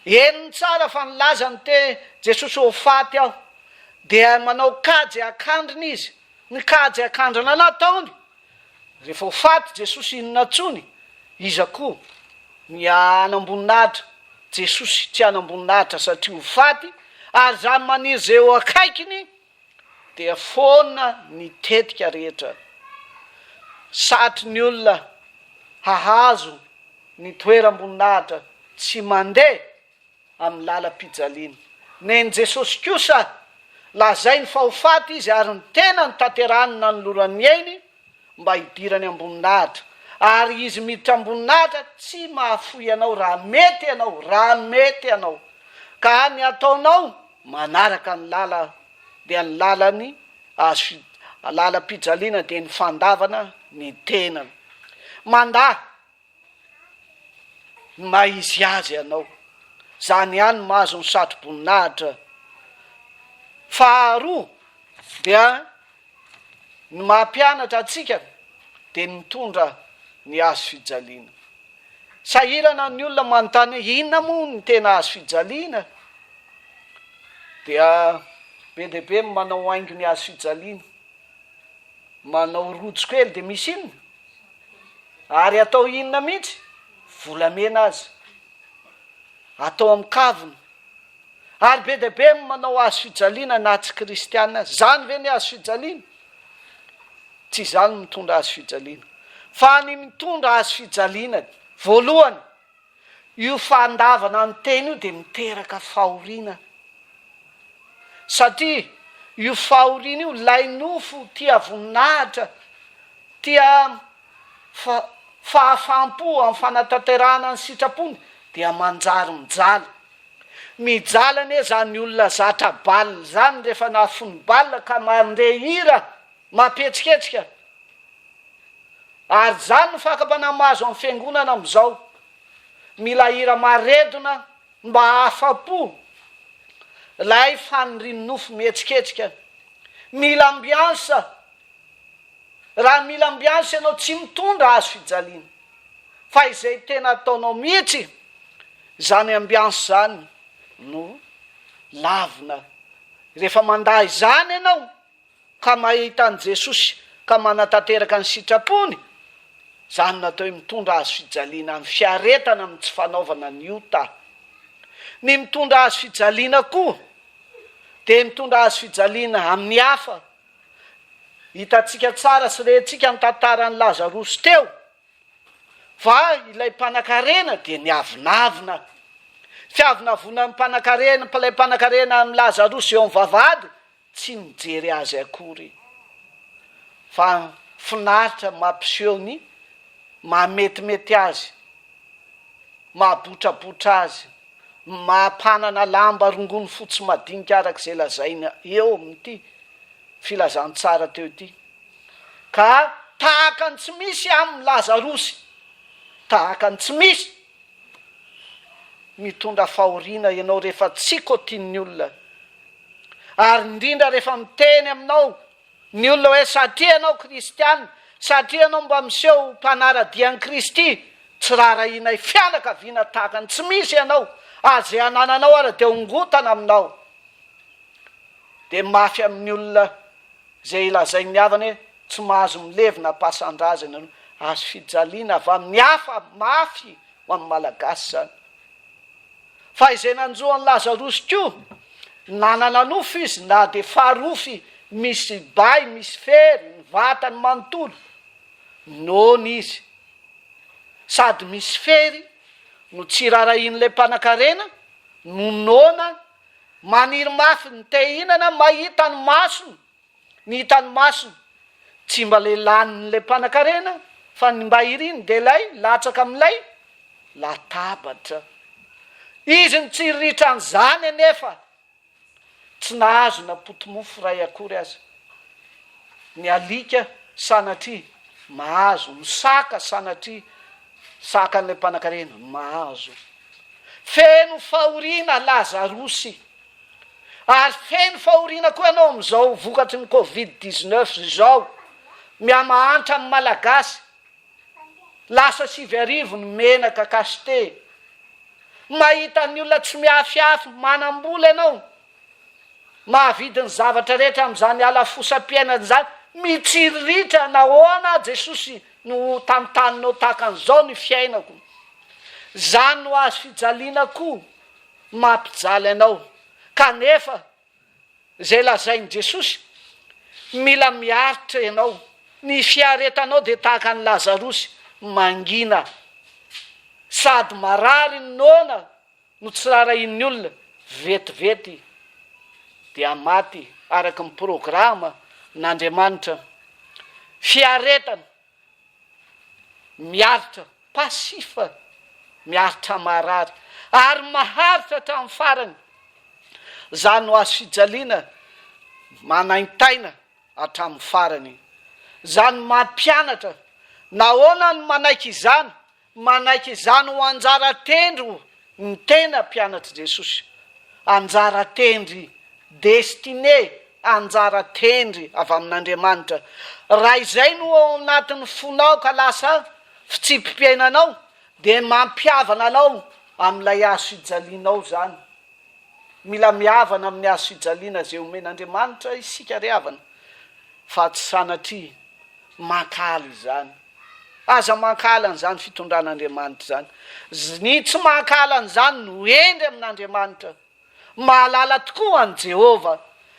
Henony tsara fa nilaza ny te Jesosy ho faty aho. Dia manao kajy akandrina izy. Ny kajy akandrina nataony, rehefa ho faty Jesosy inona intsony? Iza koa ny hanam-boninahitra? Jesosy tsy hanam-boninahitra satria ho faty, ary izany maniry izay eo akaikiny dia foana ny tetika rehetra. Satry ny olona hahazo ny toeram-boninahitra tsy mandeha amin'ny lalam-pijaliana. Nen'i Jesosy kosa, lazainy fa ho faty izy ary ny tenany tanterahany nanolorany ny ainy mba hidirany am-boninahitra. Ary izy miditra am-boninahitra tsy mahafoy anao raha mety ianao, raha mety ianao. Ka ny ataonao, manaraka ny lala dia ny lalan'ny hazo lalam-pijaliana dia ny fandavana ny tenany. Mandà ny maha izy azy anao. Zany ihany no mahazo ny satro-boninahitra. Faharoa dia ny maha mpianatra antsika dia ny mitondra ny hazo fijaliana. Sahirana ny olona manontany hoe inona moa ny tena hazo fijaliana? Dia be dia be ny manao haingo ny hazo fijaliana. Manao rojo kely dia misy inona? Ary atao inona mihitsy? Volamena aza. Atao amin'ny kavina. Ary be dia be ny manao hazo fijaliana na tsy kristiana aza. Izany ve ny hazo fijaliana? Tsy izany no mitondra hazo fijaliana. Fa ny mitondra hazo fijaliana, voalohany, io fandavana ny tena io dia miteraka fahoriana. Satria io fahoriana io, ilay nofo tia voninahitra, tia fahafaham-po amin'ny fanatanterahana ny sitrapony, dia manjary mijaly. Mijaly anie zany olona zatra bal zany rehefa nahafono bal ka mandre hira mampihetsiketsika. Ary zany no fakam-panahy mahazo amin'ny fiangonana amin'izao. Mila hira maredona mba hahafa-po ilay fanirian'ny nofo mihetsiketsika. Mila ambiance. Raha mila ambiance ianao tsy mitondra hazo fijaliana fa izay tena ataonao mihitsy izany ambiance izany no lavina. Rehefa mandà izany ianao ka mahita an'i Jesosy ka manatanteraka ny sitrapony, izany no atao hoe mitondra hazo fijaliana amin'ny fiaretana amin'ny tsy fanaovana ny ota. Ny mitondra hazo fijaliana koa dia mitondra hazo fijaliana amin'ny hafa. Hitantsika tsara sy rentsika ny tantaran'i Lazarosy teo, fa ilay mpanankarena dia niavonavona. Fiavonavonan'ny mpanankarena, ilay mpanankarena amin'i Lazarosy eo amin'ny vavahady, tsy nijery azy akory, fa finaritra mampiseho ny mahametimety azy, mahabotrabotra azy, maha-mpanana lamba rongony fotsy madinika araka izay lazaina eo amin'ity filazantsara teo ity. Ka tahaka ny tsy misy amin'i Lazarosy, tahaka ny tsy misy, mitondra fahoriana ianao rehefa tsy kotian'ny olona, ary indrindra rehefa miteny aminao Ny olona hoe satria ianao kristiana, satria ianao mba miseho ho mpanara-dia an'i Kristy, tsy raharahianay fianakaviana tahaka ny tsy misy ianao, ary izay anananao ara dia hongotana aminao. Dia mafy amin'ny olona izay lazain'ny havany hoe tsy mahazo milevina am-pasan-drazana ianao. Azo fijaliana avy amin'ny hafa mafy ho an'ny Malagasy izany. Fa izay nanjo an'i Lazarosy koa, nanana nofo izy na dia farofy misy bay, misy fery, ny vatany manontolo, noana izy. Sady misy fery no tsy rarahian'ilay mpanankarena, no noana, maniry mafy ny te hihinana, mahita ny masony Ny hitan'ny masony tsy mba le lanin'ilay mpanakarena fa ny mba iriny dia ilay latsaka amin'ilay latabatra. Izy nitsiriritra an'izany anefa tsy nahazo na poti-mofo iray akory aza. Ny alika sanatria mahazo, ny saka sanatria. Sakan'ilay mpanankarena, mahazo. Feno fahoriana Lazarosy. Ary feno fahoriana koa ianao amin'izao vokatry ny covid 19 izao. Mihamahantra ny Malagasy. Lasa 9000 ny menaka cacheté. Mahita ny olona tsy miafiafy, manam-bola ianao. Mahavidy ny zavatra rehetra amin'izany halafosam-piainana izany, mitsiriritra, nahoana Jesosy no tantaninao tahaka an'izao ny fiainako? Izany no hazo fijaliana koa mampijaly anao. Kanefa izay lazain'i Jesosy, mila miaritra ianao, ny fiaretanao dia tahaka an'i Lazarosy, mangina, sady marary ny noana, no tsy raharahian'ny olona, vetivety dia maty araka ny programa n'Andriamanitra. Fiaretana, miaritra, passif, miaritra marary, ary maharitra hatramin'ny farany. Izany no hazo fijaliana manaintaina hatramin'ny farany. Izany mampianatra, nahoana no manaiky izany? Manaiky izany ho anjara tendry ny tena mpianatr'i Jesosy. Anjara tendry, destinée, anjara tendry avy amin'Andriamanitra. Raha izay no ao anatin'ny fonao ka lasa fitsipi-piainanao, dia mampihavana anao amin'ilay hazo fijalianao izany. Mila mihavana amin'ny hazo fijaliana izay omen'Andriamanitra isika ry havana, fa tsy sanatria mankahala izany. Aza mankahala an'izany fitondran'Andriamanitra izany. Ny tsy mankahala an'izany no hendry amin'Andriamanitra. Mahalala tokoa an'i Jehovah.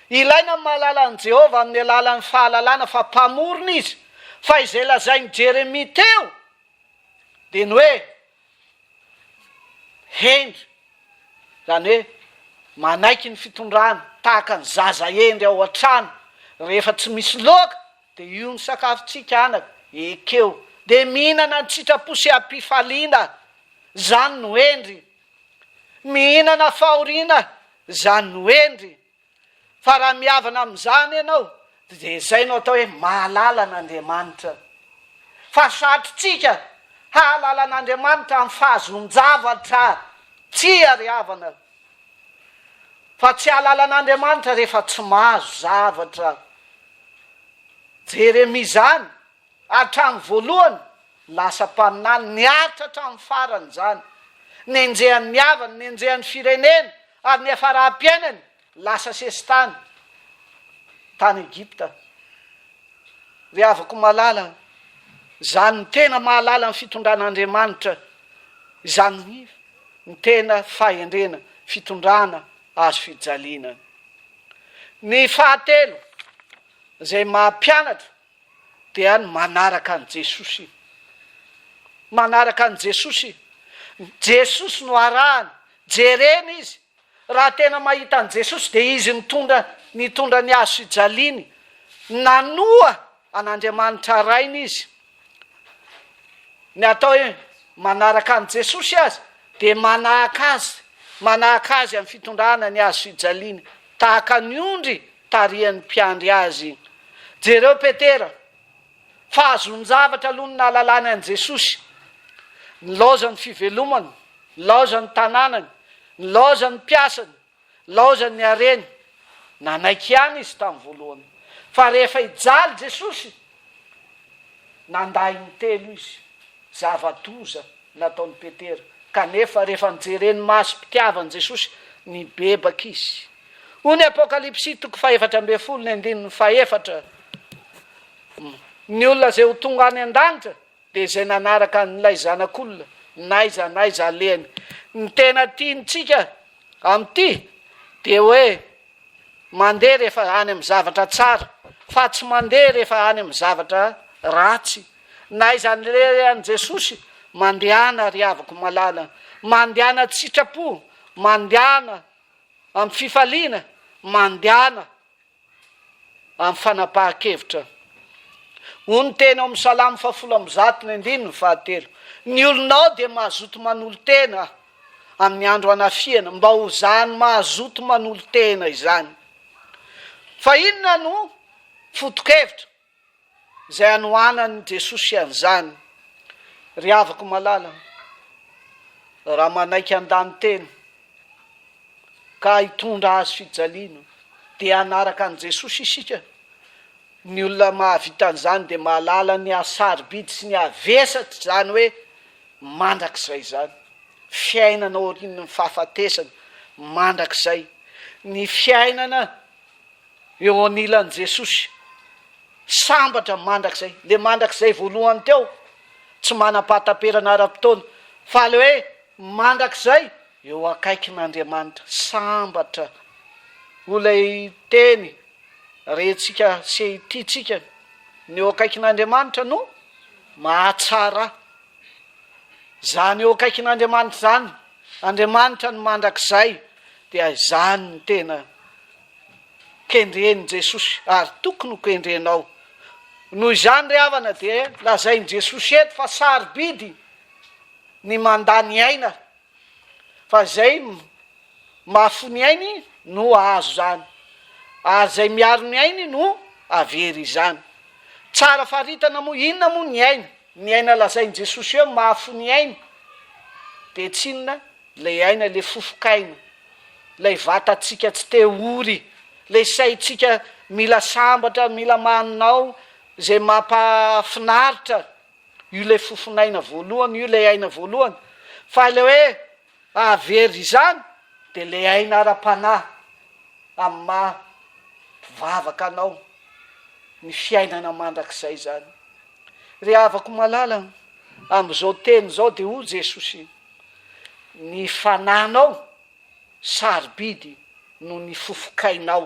Ilaina ny mahalala an'i Jehovah amin'ny alalan'ny fahalalana fa Mpamorona izy. Fa izay lazain'i Jeremia teo dia ny hoe hendry, izany hoe manaiky ny fitondrana tahaka ny zaza hendry ao an-trano rehefa tsy misy loaka Dia io ny sakafontsika anaka, ekeo. Dia mihinana an-tsitrapo sy am-pifaliana, izany no hendry. Mihinana fahoriana, izany no hendry. Fa raha mihavana amin'izany ianao, dia izay no atao hoe mahalala an'Andriamanitra. Fa satrintsika hahalala an'Andriamanitra amin'ny fahazoan-javatra, tsia ry havana. Fa tsy hahalala an'Andriamanitra rehefa tsy mahazo zavatra. Jeremia izany, hatramin'ny voalohany, lasa mpaminany, niaritra hatramin'ny farany izany. Nenjehan'ny havany, nenjehan'ny firenena, ary niafaram-piainany, lasa sesitany tany Egypta. Ry havako malala, izany no tena mahalala ny fitondran'Andriamanitra, izany ny tena fahendrena, fitondrana azo fijaliana. Ny fahatelo izay maha mpianatra dia ny manaraka an'i Jesosy. Manaraka an'i Jesosy. Jesosy no arahana, jerena izy. Raha tena mahita an'i Jesosy dia izy nitondra nitondra ny hazo fijaliany, nanoa an'Andriamanitra Rainy izy. Ny atao hoe manaraka an'i Jesosy aza dia manahaka Azy, manahaka Azy amin'ny fitondrana ny hazo fijaliana, tahaka ny ondry tarihan'ny mpiandry azy. Jereo Petera, fahazoan-javatra aloha ny nahalalany an'i Jesosy, nilaozany fivelomany, nilaozany tanànany, nilaozany mpiasany, Laozany ny hareny. Nanaiky ihany izy tamin'ny voalohany. Fa rehefa hijaly Jesosy, nandà intelo izy. Zava-doza nataon'i Petera. Kanefa rehefa nijereny masom-pitiavan'i Jesosy, nibebaka izy. Hoy ny Apokalypsy toko fahefatra ambin'ny folo ny andininy fahefatra, Ny olona izay ho tonga any an-danitra Dia izay nanaraka an'ilay Zanak'olona, n'aiza n'aiza alehany. Ny tena tiantsika amin'ity dia hoe mandeha rehefa any amin'ny zavatra tsara, fa tsy mandeha rehefa any amin'ny zavatra ratsy. N'aiza alehan'i Jesosy, mandehana ry havako malala, mandehana an-tsitrapo, mandehana amin'ny fifaliana, mandehana amin'ny fanapahan-kevitra. Hoy ny teny ao amin'ny Salamo fahafolo ambizato ny andininy fahatelo, Ny olonao dia mazoto manolo-tena amin'ny andro anafihana, mba ho izany mazoto manolo-tena izany. Fa inona no foto-kevitra izay anohanan'i Jesosy an'izany? Ry havako malala, raha manaiky handany tena ka hitondra hazo fijaliana dia hanaraka an'i Jesosy isika, ny olona mahavita an'izany dia mahalala ny hasarobidy sy ny havesatr'izany hoe mandrakizay izany. Fiainana aorian'ny fahafatesana mandrakizay. Ny fiainana eo anilan'i Jesosy. Sambatra mandrakizay. Le mandrakizay voalohany teo, tsy manam-pahataperana ara-potoana, fa le hoe mandrakizay eo akaikin'Andriamanitra. Sambatra. Hoy ilay teny rentsika sy tiantsika, ny eo akaikin'Andriamanitra no mahatsara. Izany eo akaikin'Andriamanitra izany, Andriamanitra no mandrakizay, dia izany no tena kendren'i Jesosy ary tokony ho kendrenao. Noho izany ry havana dia lazain'i Jesosy eto fa sarobidy ny mandà ny aina fa izay mahafoy ny ainy no hahazo izany ary izay miaro ny ainy no hahavery izany. Tsara faritana moa inona moa ny aina? Ny aina lazain'i Jesosy hoe mahafoy ny ainy dia tsy inona Ilay aina, ilay fofokaina, ilay vatantsika tsy te ory, ilay saintsika mila sambatra, mila manao izay mampahafinaritra, io ilay fofon'aina voalohany, io ilay aina voalohany. Fa ilay hoe hahavery izany dia ilay aina ara-panahy amin'ny maha mpivavaka anao, ny fiainana mandrakizay izany. Ry havako malala, amin'izao teny izao dia hoy Jesosy, Ny fananao sarobidy noho ny fofokainao.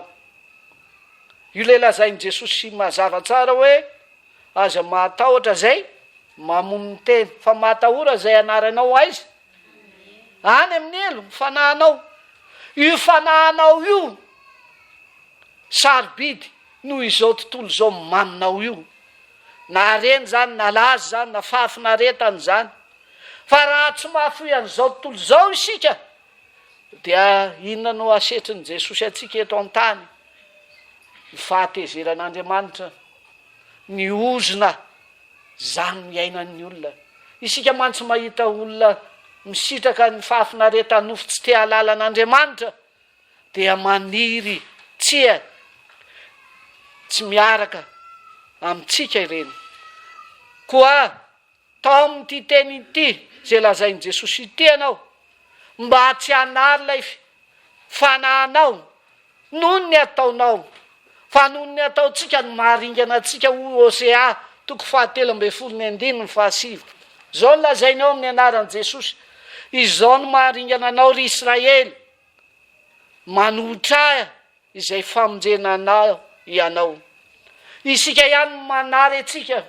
Io ilay lazain'i Jesosy mazava tsara hoe, Aza mahatahotra izay mamono ny tena, fa mahatahora izay anaranao aiza? Any amin'ny helo, ny fanahinao. Io fanahinao io sarobidy noho izao tontolo izao maminao io. Na harena izany, na laza izany, na fahafinaretana izany. Fa raha tsy mahafoy an'izao tontolo izao isika, dia inona no asetrin'i Jesosy antsika eto an-tany? Ny fahatezeran'Andriamanitra, ny ozona, izany no iainan'ny olona. Isika mantsy mahita olona misitraka ny fahafinaretan'ny nofo tsy te hahalala an'Andriamanitra, dia maniry, tsia, tsy miaraka amintsika ireny. Koa Tao amin'ity teny ity, izay lazain'i Jesosy ity ianao, mba tsy hanary ilay fanahinao noho ny ataonao, fa noho ny ataontsika no maharingana antsika, hoy Hosea, toko fahatelo ambin'ny folo ny andininy fahasivy. Izao no lazainy ao amin'ny anaran'i Jesosy, Izao no maharingana anao, ry Israely, manohitra Ahy izay famonjena anao ianao. Isika ihany no manary antsika.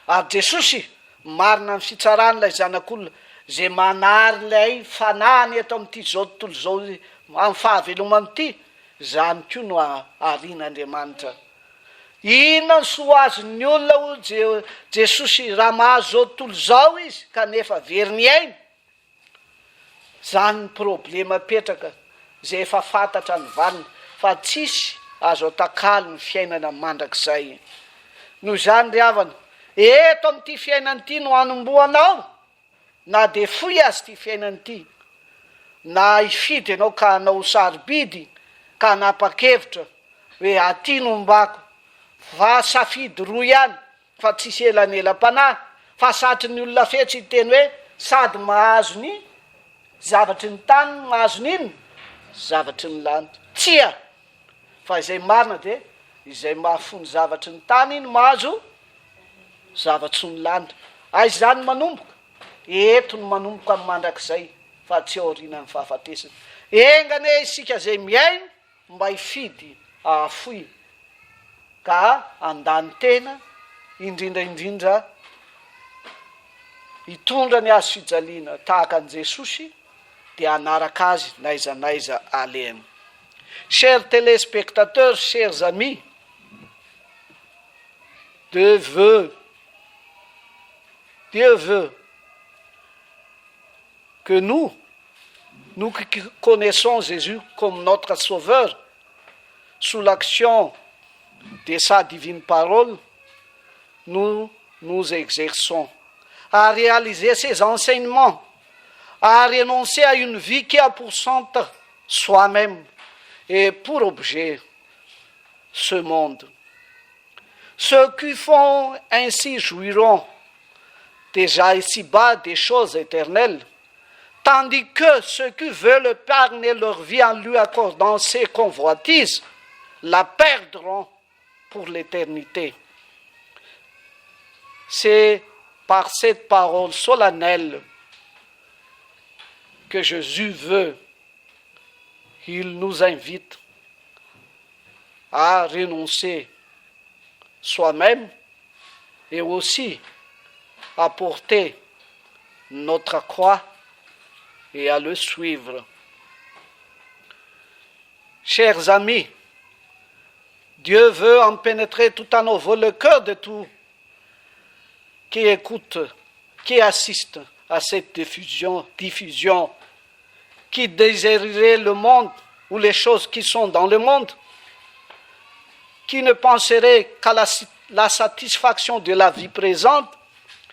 Ary Jesosy, marina ny fitsarany ilay Zanak'olona, izay manary ilay fanahiny eto amin'ity izao tontolo izao amin'ny fahavelomany ity, izany koa no harian'Andriamanitra. Inona ny soa azon'ny olona, hoy Jesosy, raha mahazo izao tontolo izao izy kanefa very ny ainy? Zany ny problema apetraka zay efa fantatra ny valiny fa tsisy azo atakalo ny fiainana mandrakizay. Noho izany ry havana, eto amin'ity fiainana ity no hanombohanao na dia fohy aza ity fiainana ity, na hifidy ianao ka hanao ho sarobidy ka hanapa-kevitra hoe aty no ombako fa safidy roa ihany fa tsisy elanelam-panahy fa satry ny olona fetsy hiteny hoe sady mahazo ny zavatry ny tany no mahazo ny inona? Zavatry ny lanitra. Tsia! Fa izay marina dia izay mahafoy ny zavatry ny tany no mahazo zavatry ny lanitra. Aiza izany no manomboka? Eto no manomboka amin'ny mandrakizay fa tsy aorianan'ny fahafatesana. Enga anie isika izay mihaino mba hifidy hahafoy ka handany tena, indrindra indrindra hitondra ny hazo fijaliana tahaka an'i Jesosy dia hanaraka Azy n'aiza n'aiza alehany. Chers téléspectateurs, chers amis, Dieu veut, Dieu veut que nous, nous qui connaissons Jésus comme notre Sauveur, sous l'action de sa divine parole, nous nous exerçons. à réaliser ses enseignements, à renoncer à une vie qui a pour centre soi-même et pour objet ce monde. Ceux qui font ainsi jouiront déjà ici-bas des choses éternelles, tandis que ceux qui veulent épargner leur vie en lui accordant ses convoitises la perdront pour l'éternité. C'est par cette parole solennelle que Jésus veut. Il nous invite à renoncer soi-même et aussi à porter notre croix et à le suivre. Chers amis, Dieu veut en pénétrer tout à nouveau le cœur de tout qui écoute, qui assiste à cette diffusion, diffusion qui désirerait le monde ou les choses qui sont dans le monde, qui ne penserait qu'à la, la satisfaction de la vie présente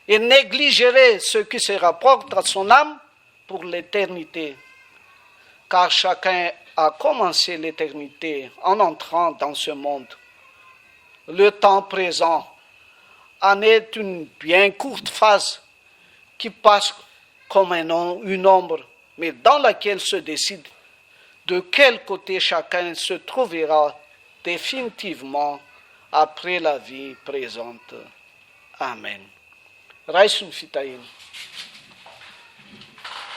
et négligerait ce qui se rapporte à son âme pour l'éternité. Car chacun a commencé l'éternité en entrant dans ce monde. Le temps présent en est une bien courte phase qui passe comme une ombre, mais dans laquelle se décide de quel côté chacun se trouvera définitivement après la vie présente. Amen. Raiso ny fitahiana.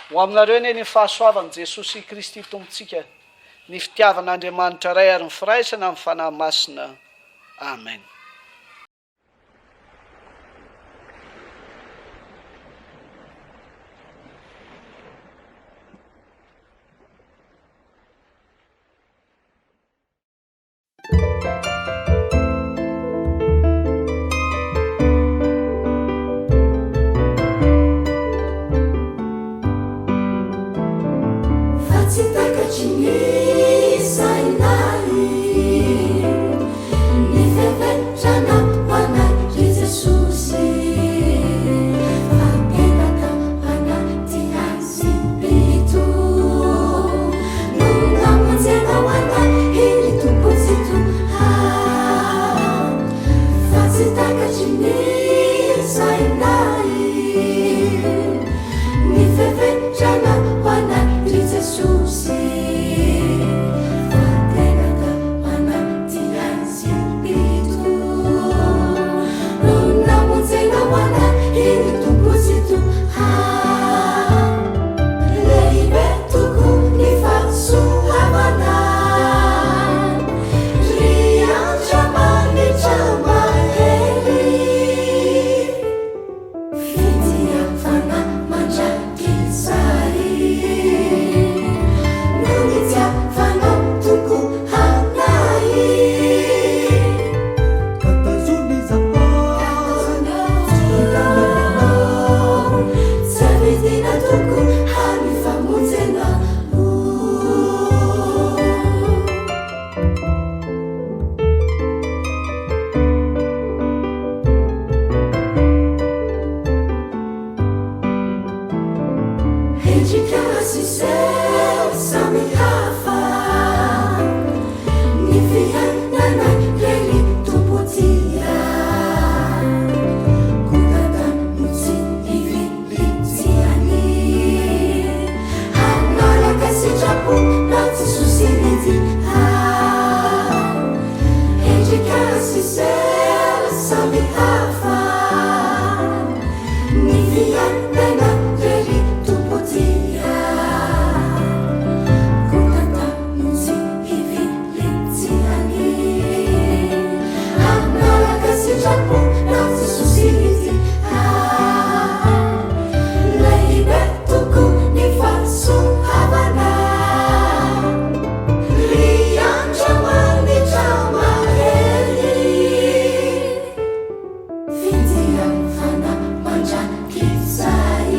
Ho aminareo anie ny fahasoavan'i Jesosy Kristy Tompontsika, ny fitiavan'Andriamanitra Ray ary ny firaisana amin'ny Fanahy Masina. Amen. Fa tsy takatry ny sainay ny fepetrana ho anay ry Jesosy fa tena tao anaty haizim-pito no namonjenao anay ry Tompo Tsitoha fa tsy takatry ny sainay ny fepetrana ho anay ry Jesosy fa tena tao anaty haizim-pito no namonjenao anay ry Tompo Tsitoha lehibe tokoa ny fahasoavana ry Andriamanitra mahery fitiavana mandrakizay no nitiavanao Tompo anay Ka tazony izahay tsy hiala Tsy avidina tokoa hany famonjena. Endrika sy seho samihafa ny fiainana ry Tompo tia koa tsy ivilitsiany hanaraka sitrapo na Jesosy ity. Endrika sy seho samihafa ny fiainana ry Tompo tia koa tsy ivilitsiany hanaraka sitrapo na Jesosy ity. Lehibe tokoa ny fahasoavana ry Andriamanitra mahery fitiavana mandrakizay.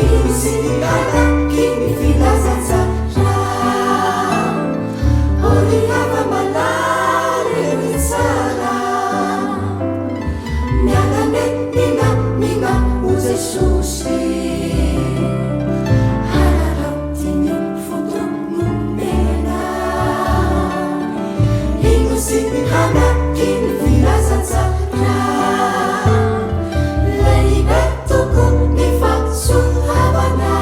Ino sy hanaky ny filazantsara. Ô ry hava-malala ry tsara. Miala nenina mino ho Jesosy. Hararaoty ny foto-nomena. Ino sy hanaky ny filazantsara. Lehibe tokoa ny fahasoavana.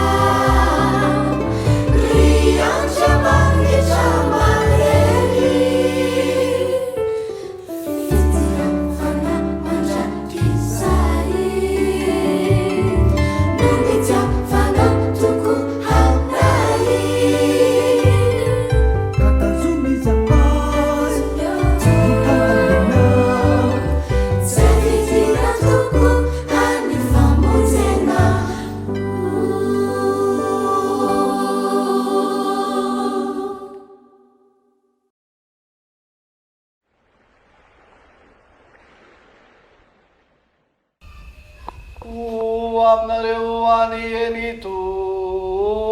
Ry Andriamanitra mahery. Fitiavana mandrakizay. No nitiavanao tokoa anay. Ka tazomy izahay tsy hialana. Tsy vidina tokoa ny famonjena. Ho aminareo anie ny Tompo.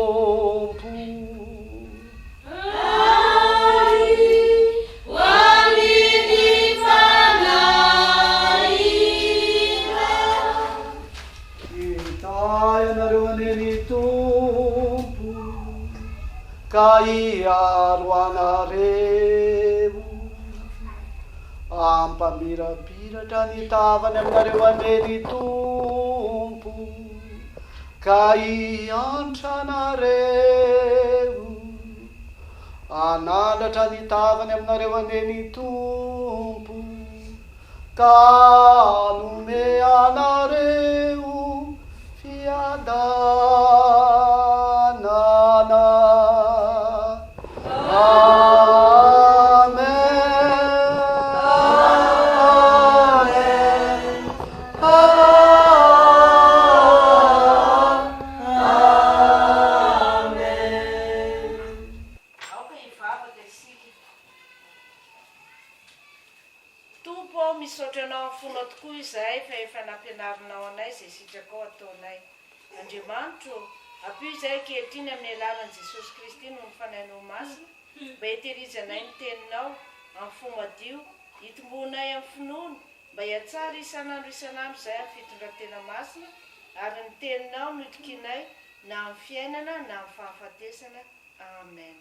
Ary ho amin'ny fanahinao. Hitahy anareo anie ny Tompo, ka hiaro anareo. Hampamirapiratra ny tavany aminareo anie ny Tompo, ka hiantra anareo. Hanandratra ny tavany aminareo anie ny Tompo, ka hanome anareo fiadanana. Amen. Amen. Amen. Aoka hivavaka isika. Tompo ô, misaotra Anao amin'ny fonao tokoa izahay fa efa nampianarinao anay izay sitrakao ataonay. Andriamanitro ô, ampio izahay ankehitriny amin'ny alalan'i Jesosy Kristy noho ny Fanahinao Masina mba hitehirizanay ny Teninao amin'ny fo madio, hitomboanay amin'ny finoana, mba hihatsara isan'andro isan'andro izahay amin'ny fitondran-tena masina, ary ny Teninao no itokianay na amin'ny fiainana na amin'ny fahafatesana. Amen.